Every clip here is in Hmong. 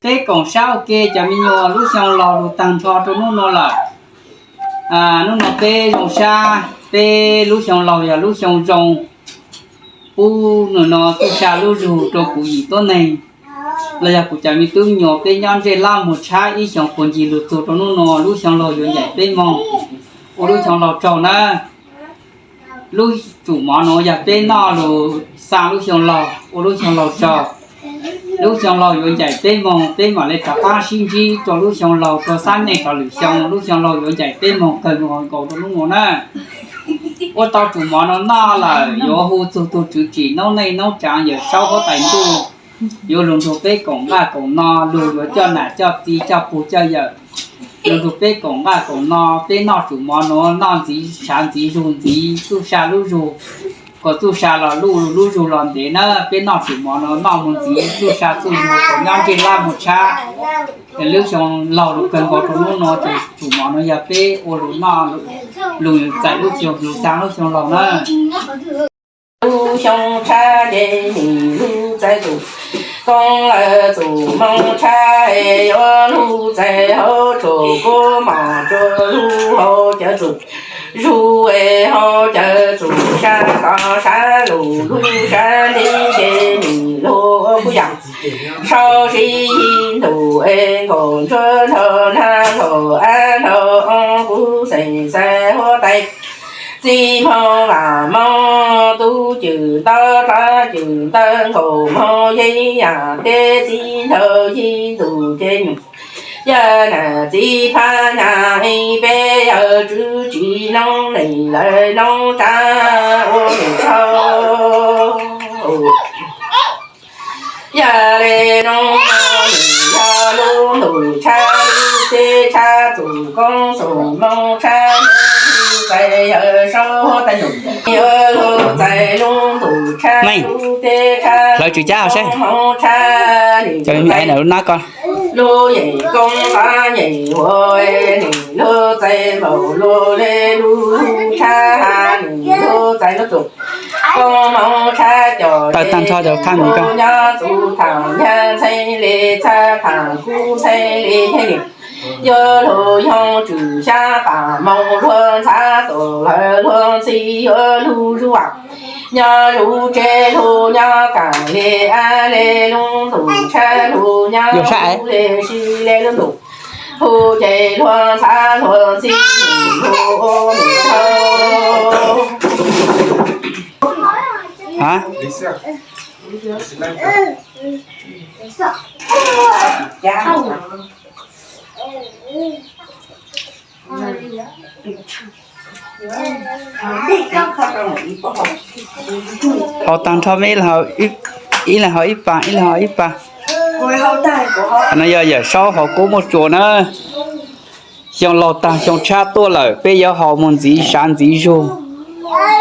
Peb koom sab ua ke cov me nyuam, lub xyoo laug lug taag nrho rua nub nua lawm. Nub nua peb zoo sab, peb lub xyoo laug yog lub xyoo zoo, pub nub nua txuj sa lub zug rua kuv yim tuab neeg los yog kuv cov me tub me nyuam peb nyob ntsej lab muag tshab ib xyoos puag ncig lug txug rua nub nua lub xyoo laug yuav ncaim peb moog, ua lub xyoo laug tsaug na. Lub tsum mov nua yog peb noj lug xaa lub xyoo laug, ua lub xyoo laug tsaug. Lub xyoo laug yuav ncaim peb moog, peb mam le rov qaab sib ntsib rua lub xyoo laug rua sab neej rov lwm xyoo. Lub xyoo laug yuav ncaim peb moog kawg nkaus rua nub nua na. Ua tau tsum mov nua noj lawm yuav hu txug tug tswv tsim noob neej noob tsaav Yawm Saub huab tais ntuj, yuav lug nrug peb koom nqaj koom no, lug yuav coj nam coj txiv coj pug coj yawm, lug nrug peb koom nqaj koom no, peb noj tsum mov nua noj ntxiv sav ntxiv zug ntxiv txuj sa lub zug, kom txuj sa los luj lub zug los ntev na. Peb noj tsum mov nua noj moog ntxiv txuj sa txuj zug kom nyob ntsej lab muag tshab. Lub xyoo laug lug kawg nkaus rua nub nua ces tsum mov nua yog peb ua lug noj lug txais lub xyoo lug xaa lub xyoo laug na. Lub xyoo tshab ces nim lug txais tsum, koob lawm tsum moos tshab yuav lug txais hauv tshuaj kuab mom tsua lug hauv cawv tsum zug es hauv cawv tsum sab tod sab lug lub sab ntev ces nim lug ua kuj yam sau sib yig ntuj es nkaum ntsuab nrhau nag nkaum ab nrhau oo kuv xeem xaiv huab tais txiv hmoov vam moog tub cwm ntau rab cwm ntawv nkaum moog yeej yam teb txiv nrhau yig ntuj ces nyuam yawg nam txiv phab nyas ib peb yawg tswv tsim noob neej lawv noob tsaav ua num thau. Yog le noob nws yog lub ntuj tshab lub teb tshab txug koob txug moos tshab, txais yawg saub huab tais ntuj, yawg lug txais lub ntuj tshab lub teb tshab hlawv tswv cab hauv seb, moos tshab nim cov me me ai na lub nab ko. Lub yeem koob qab yeem huv nim lug txais npaum lug le lub tshab nim lug txais lub txug koob moos tshab cov tawm tag nrho cov thaj nyob txuv thaum nyag ntxhee le txhab thaum kub ntxhee le nyag nim yuav lug yoog tswm xyab pam moos luag ntxhab tuam lawv luag ntxhi yuav lug zuj vam nyob zuj tse lug nyob kaam le ab le lub ntuj tshab lug nyob le si le lub ntuj hu ces luag ntxhab luag ntxhi lug ua num thau. Haus tag nrho me, ib leeg haus ib pas, ib leeg haus ib pas. Qhov no yog Yawm Saub haus koob muaj tsuas na. Xyoo laug tag xyoo tshab tuaj lawm, peb yuav haus moog ntxiv sav ntxiv zug,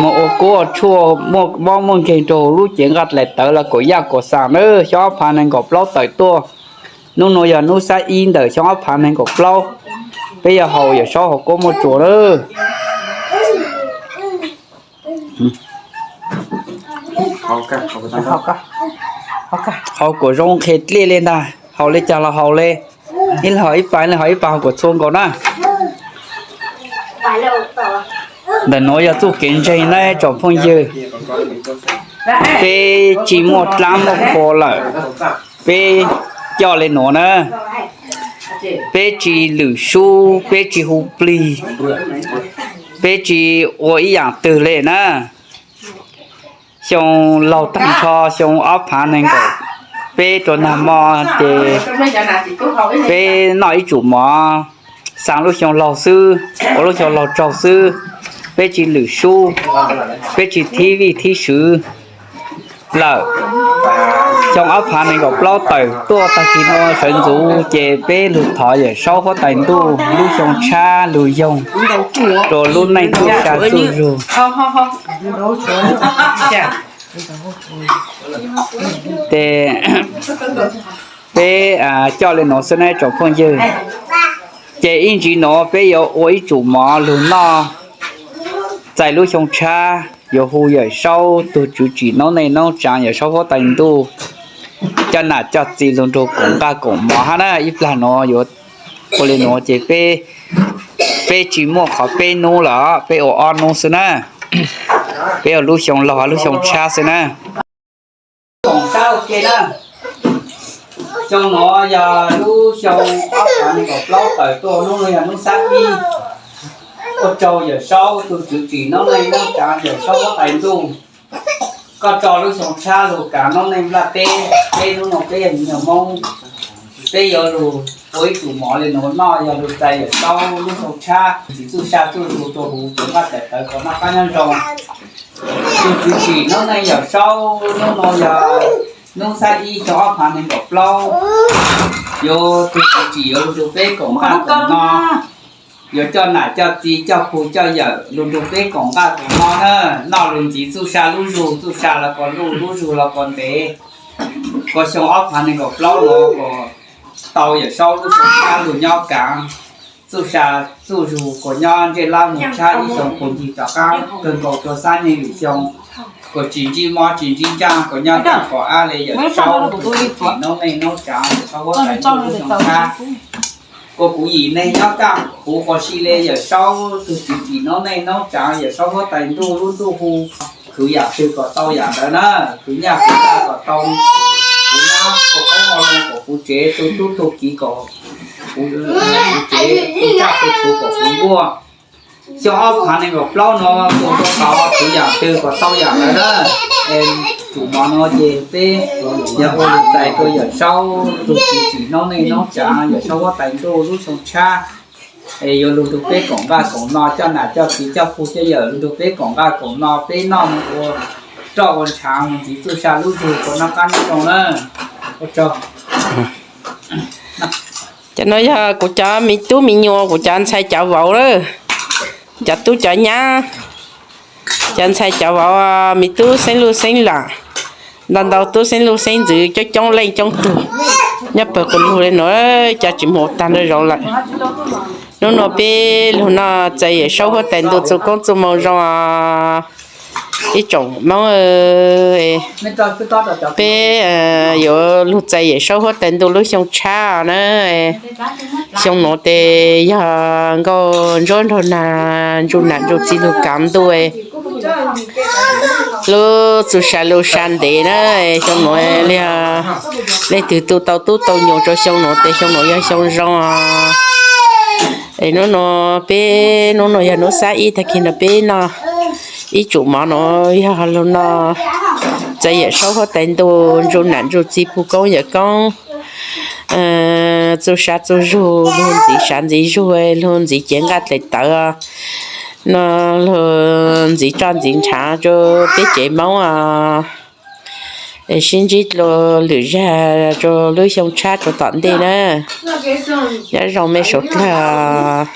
moog ua kub ua tshuaj, muaj mob muaj nkeeg rau huv lub cev nqaj dlaim tawv los kuam yaj kuam xaam na. Xyoo ob phav nees nkaum plaub tawm tuaj, nub nua yog nub xab ib ntawm xyoo ob phav nees nkaum plaub, peb yuav haus Yawm Saub haus koob muaj tsuas na. Haus kuam zoo qhe dlej le ntag, haus le caag los haus le. Ib leeg haus ib pas, ib leeg haus ib pas, haus kuam txhua nkaus na. Ntawm nuav yog txuj kev ntseeg na tsoom phooj ywg. Peb tsi muaj dlaab muaj qhua lawm, peb coj le nuav na. Peb tsi lwm sub, peb tsi hu plig, peb tsi ua ib yaam twg le na. Xyoo laug tag nrho, xyoo ob phav nees nkaum peb rua nag mo ces peb noj ib tsum mov, xaa lub xyoo laug xwb, ua lub xyoo laug tsaug xwb. Peb tsi lwm sub, peb tsi thib vij thib swv lawm. Xyoo ob phav nees nkaum plaub tawm tuaj tag kis nuav sawv ntxuv ces peb lug thov Yawm Saub huab tais ntuj lub xyoo tshab lug yoog rua lub neej txuj sa txuj zug. Ces peb coj le nuav xwb na tsoom phooj ywg. Ces ib ntsis nuav peb yuav ua ib tsum mov lug noj txais lub xyoo tshab, yuav hu Yawm Saub tug tswv tsim noob neej noob tsaav Yawm Saub huab tais ntuj coj nam coj txiv lug nrug koom nqaj koom mov hab na. Ib plag nuav yuav ua li nuav ces peb, peb tsis muaj qhov peb nub lawm, peb ua ob nub xwb na. Peb ua lub xyoo laug lub xyoo tshab xwb na. Koom sab ua ke na. Xyoo nuav yog lub xyoo ob phav nees nkaum plaub tawm tuaj, nub nuav yog nub xab ib. Ua tsaug Yawm Saub tug tswv tsim noob neej noob tsaav, Yawm Saub huab tais ntuj, koj tso lub xyoo tshab lug kaav noob neej nplaj teb. Peb nub nuav peb yog nyuas Moob, peb yuav lug ua ib tsum mov le nuav noj, yog lug txais Yawm Saub lub xyoo tshab, txiv txuj sa txuj zug rua huv, txuj nqaj txais tawv kom noj qab nyob zoo. Tug tswv tsim noob neej Yawm Saub, nub nuav yog nub xab ib xyoo ob phav nees nkaum plaub, yuav tug tswv tsim yuav lug nrug peb koom nqaj koom no, yuav coj nam coj txiv coj pug coj yawm lug nrug peb koom nqaj koom no na, noj lug ntxiv txuj sa lub zug, txuj sa los kom luj, lub zug los kom ntev, kom xyoo ob phav nees nkaum plaub nuav kom tau Yawm Saub lub xyoo tshab lug nyob kaav, txuj sa txuj zug kom nyob ntsej lab moog tshab ib xyoo puv ncig rov qaab kawg nkaus rua xab neeg lwm xyoo, kom tsis ntsib mob tsis ntsib ncaaj, kom nyob tag kom ab le Yawm Saub tug tswv tsim noob neej noob tsaav, Yawm Saub huab tais ntuj lub xyoo tshab. Ua kuv yim neeg nyob kaj huv quas si le Yawm Saub tug tswv tsim noob neej noob tsaav, Yawm Saub huab tais ntuj lub ntuj hu, khwv yaam twg kom tau yaam ntawd na, khwv nyaj khwv txag kom tau, khwv nyab ua qaib ua loo kom puv tsev, tu tub tu kiv kom puv tsev, tu tsaj tu txhu kom puv nkuaj. Xyoo ob phav nees nkaum plaub nuav tus rua tau khwv yaam twg kom tau yaam ntawd na. Es tsum mov nuav ces peb yog ua lug txais rua Yawm Saub tug tswv tsim noob neej noob tsaav, Yawm Saub huab tais ntuj lub xyoo tshab, es yuav lug nrug peb koom nqaj koom no, coj nam coj txiv coj pug coj yawm lug nrug peb koom nqaj koom no, peb noj mus ua roj ua ntshaav mus ntxiv txuj sa lub zug kom noj qab nyob zoo na. Ua tsaug. Cov no yog kuv cov miv tub miv nyuas, kuv cov ntxhais cov vauv lawm, cov tub cov nyab, cov ntxhais cov vauv, miv tub xeeb luj xeeb lam, ntau ntau tub xeeb luj xeeb ntxwv coob coob leej coob tug nyob pawg quas lug le nuav, cov tsis mus tag nrho zoov lawm. Hnub nuav peb lug noj txais Yawm Saub huab tais ntuj txuj koob txuj moo zoo. Ib tsoom Moob, peb yuav lug txais Yawm Saub huab tais ntuj lub xyoo tshab na. Xyoo nuav tes yog nkauj ntsuab nraug nag, ntsuj nam ntsuj txiv lug kaav ntuj, lub txuj sa lub sa ntev na. Xyoo nuav leej twg tu tau tub tau nyuam rua xyoo nuav tes xyoo nuav yog xyoo zoo. Es hnub nuav peb, hnub nuav yog hnub xab ib tag kis no peb noj ib tsum mov nuav yog lug noj txais Yawm Saub huab tais ntuj ntsuj nam ntsuj txiv pug koob yawm koob, txuj sa txuj zug, lug ntxiv sav ntxiv zug, lug ntxiv cev nqaj tles tawv, no lug ntxiv roj ntxiv ntshaav rua peb tsev Moob. Es sib ntsib dlua lwm zag rua lub xyoo tshab rua tom ntej na. Nyob zoo mej suav dlawg.